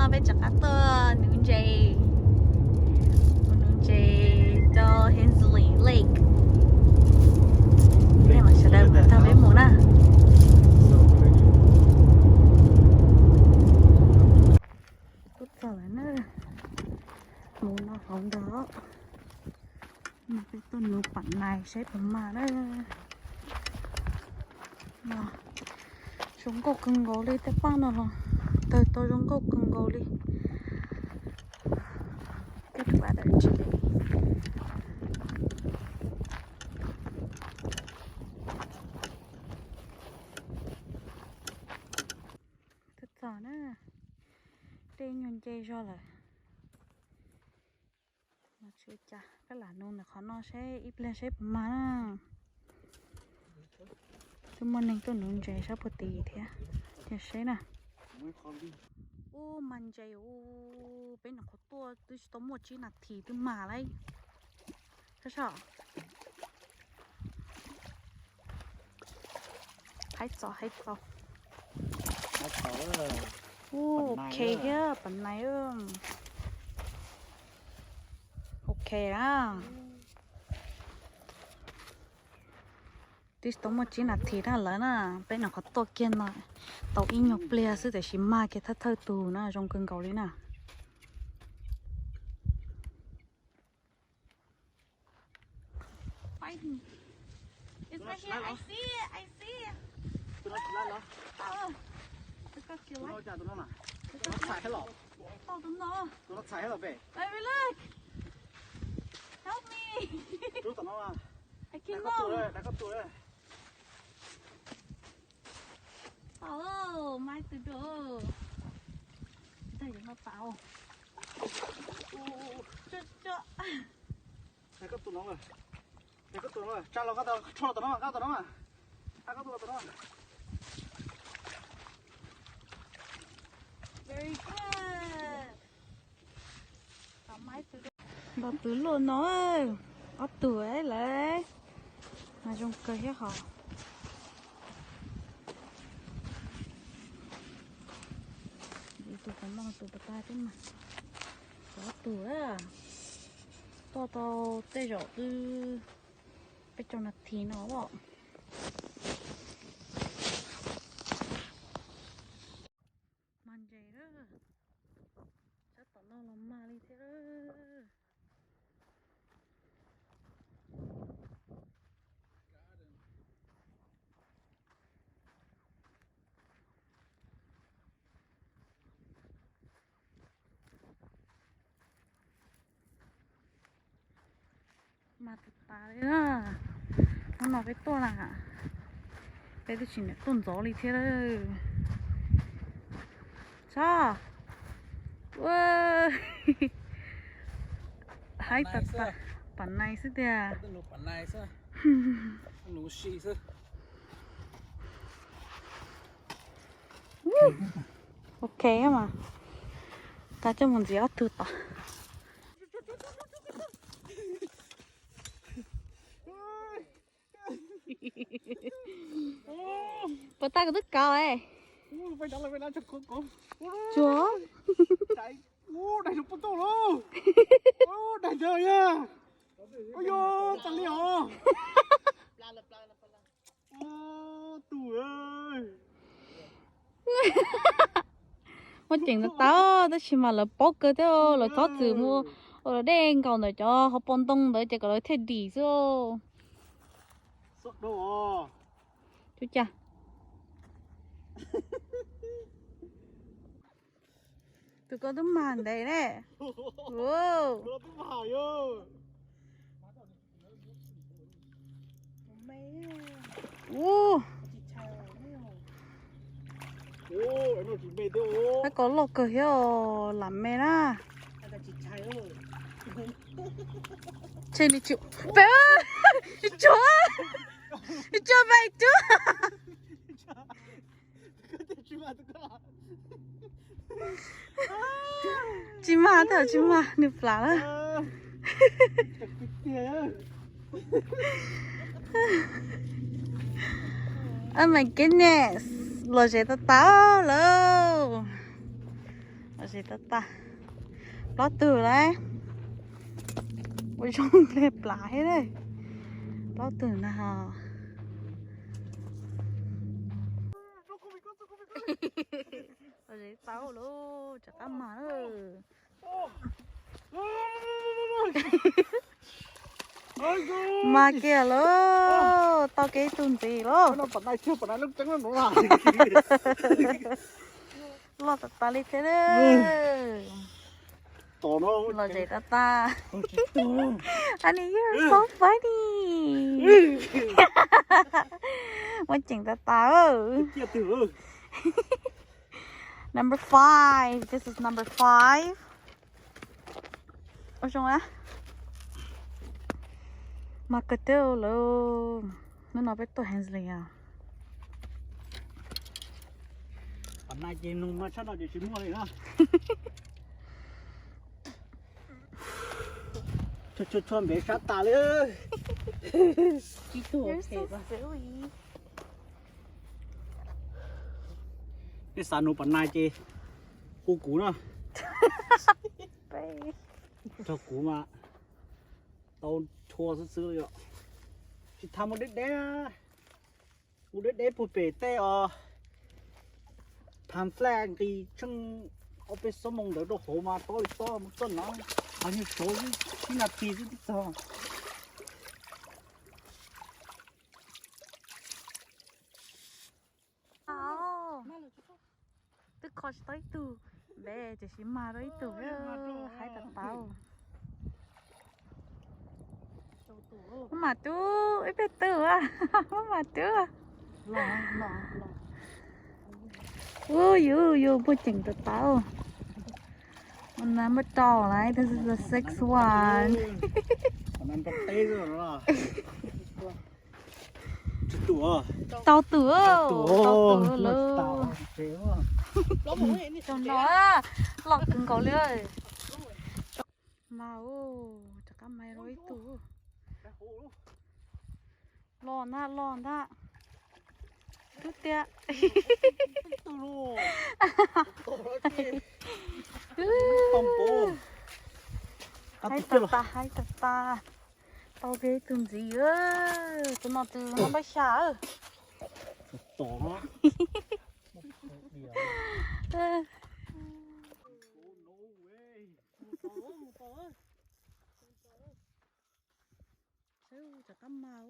Peb rov qab tuaj nuv ntses, mus nuv ntses rau Hensley Lake. Peb mam sawv daws mam nrog peb mus na. Kuj txog lawm na. Mus no hauv ntag. Peb tuaj nuv pam nais saib puas mag na. Zoo nkauj kawg nkaus li, tej paj no los tawg tau zoo nkauj kawg nkaus li. Good weather today. Twb txog na, dej nyuag nce zog lawm. Tsis ua cas, peb lam nuv ntawm qhov no seb ib pliag seb puas mag na. Twb muaj neeg tuaj nuv ntses sab puag tid thiab, cia seb na. Ub, mag ntses ub, peb nyuam qhuav tuaj twb tsis tau muaj tsib nas this twb mag lawm. Saib seb. Haib txaus, haib txaus. Ub, ok thiab, pam nais. Ok na. Twb tsis tau muaj tsib nas this na lawm na, peb nyuam qhuav tuaj kiag no tau ib nyuag pliag xwb tiam sis mag kiag thawj thawj tus na, zoo kawg nkaus li na. Fighting. It's right here. I see it. I see it. Oh. Tus no cas tus no na? Tus no txhais heev los? Oh, tus no. Tus no txhais heev los pem. Baby, look. Help me. Rub tom no. I can't. Dai koj tua, dai koj tua. Tau, mas ib tug dua. Tsis tau yuav no tau. Tso, tso. Dai koj tua no, dai koj tua no, tsa los koj rho los tom no, koj tom no. Dai koj tua los tom no. Very good. Nto tus luaj no, ob tug lawm. Mas zoo kawg thiab hos. Tus qhov no tus pas tag thiab mas. Ob tug, tuaj tau tej zaum twb peb caug nas this no os. Mag ntses lawm. Sab tom no los mag li thiab. Mas tas tas li na. Hnub no peb tuaj na, peb twb tsis niam tuaj ntxov li thiab. Tso. Ua, haib tas tas, pam nais xwb tiag. Ok mas, tas coj mus ntxiv ob tug tod. Puas tau kuv twb kauv es. Tsuag. Muaj ceem tau tau, tab sis mas lawv paub kawg thiab, lawv txhob txwm mus ua dej nkaus ntawm cov hauv paus ntoo ntawd ces kom lawv thiaj dim xwb. Ua cas? Tus ko twb mag ntev ne. Ub, tab ko loj kawg thiab os, lam me na. Tshe nws tsis, pem, tsis tsuag, tsis tsuag pem tsuag. Tsis mag, tsis mag, nws plam lawm. Oh my goodness, los ze tau tas lawm. Zis tag tag. Plaub tug lawm. Ua zoo ple plav thiab. Plaub tug na. Zis tau lawm, rov qab mag lawm. Mag kiag lawm, tau kiag ib tug ntxiv lawm. Loj tas tas li thiab. Lom zem tas tas. Honey, you're so funny. Muaj ceem tas tas. Number five. This is number five. Ua zoo na. Mag kawg tiag lawm. Hnub no peb tuaj Hensley os. Qhov no ces nug mas tshaj no ces tsis muaj li na. Tshua tshua npev sab tas li. Nej xav nug pas nai ces hu kuv na. Nrog kuv mas tau tshua xwb xwb li os. Tsis tas mus deb deb, mus deb deb puag pem tej os. Tham flaj nqis tsheej ob peb xuab moos ntawd rau hauv mas tob li tob mus txoj no. Qhov nyuag saud ib nas this xwb twb txog. Twb kho tsis tau ib tug, npe tiam sis mag rau ib tug, haib tas tas. Muab mam tub ib pliag twg, muab mam tub. Ub, yus yus puag ceem tas tas. Number twelve, this is the sixth one. Tau tus, tau tus lawm. Tau no, loj kawg nkaus li. Mas, rov qab mas rau ib tug. Los ntag, los ntag. Twb tiag. Haib tas tas, haib tas tas. Tau kiag ib tug ntxiv. Tus no tus no npaj xya. Rov qab mas.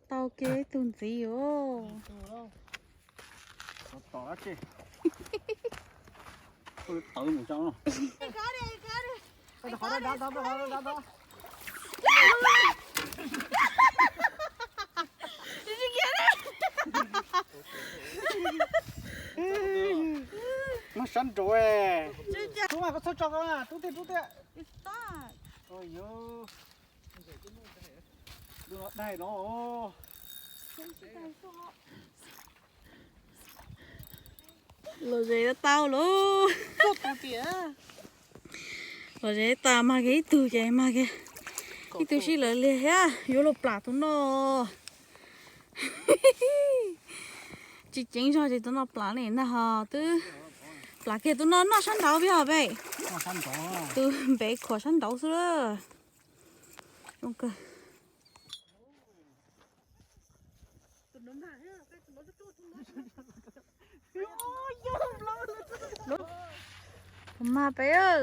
Tau kiag ib tug ntxiv os. Muab sab nraud. Tub mas koj txhob tso koj, rub tiag rub tiag. Dai no. Los zes tau lawm. Los zes tas mas kiag ib tug ces mas kiag ib tug sib law liag thiab yuav luag plam tus no. Tsis ceev zog ces tus no plam li na ho twb plam kiag tus no noj sab nraud peb ho peb. Tus npev khuam sab nraud xwb. Zoo kawg. Tus mag peb.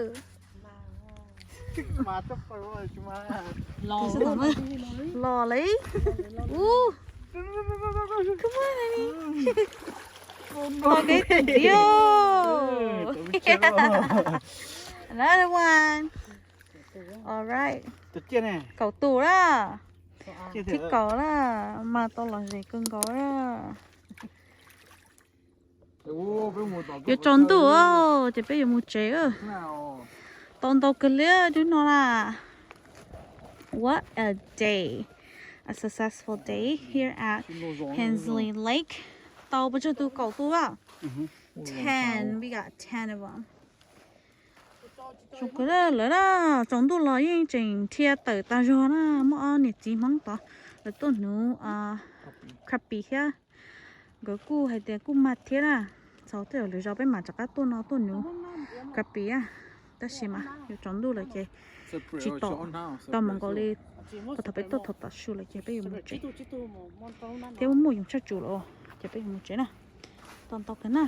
Los li. Ub. Los kev tus ntxiv. Another one. All right. Kaum tus na. Thib kaum na. Mas tau los zes kawg nkaus na. Yuav tsaus ntuj ces peb yuav mus tsev. Tau ntau kawg li hnub no na. What a day. A successful day here at Hensley Lake. Tau pes tsawg tus? Kaum tus a? Ten, we got ten of them. Zoo kawg lawm na, tsaus ntuj los yeej tseem dhia tawm tag zog na. Muaj ob niam txiv Hmoob tod, lawv tuaj nuv crappie thiab. Nkawd kuj hais tias kuj mag thiab na. Txog tej zaum lwm zaus peb mam rov qab tuaj no tuaj nuv crappie a. Tab sis mas yuav tsaus ntuj lawm ces tsis tau tau mus nkaus li. Thaum peb tuaj thaum tav su lawm ces peb yuav mus tsev, thiab muaj yoov tshaj tsum lawm ces peb yuav mus tsev na. Tau ntau kawg na.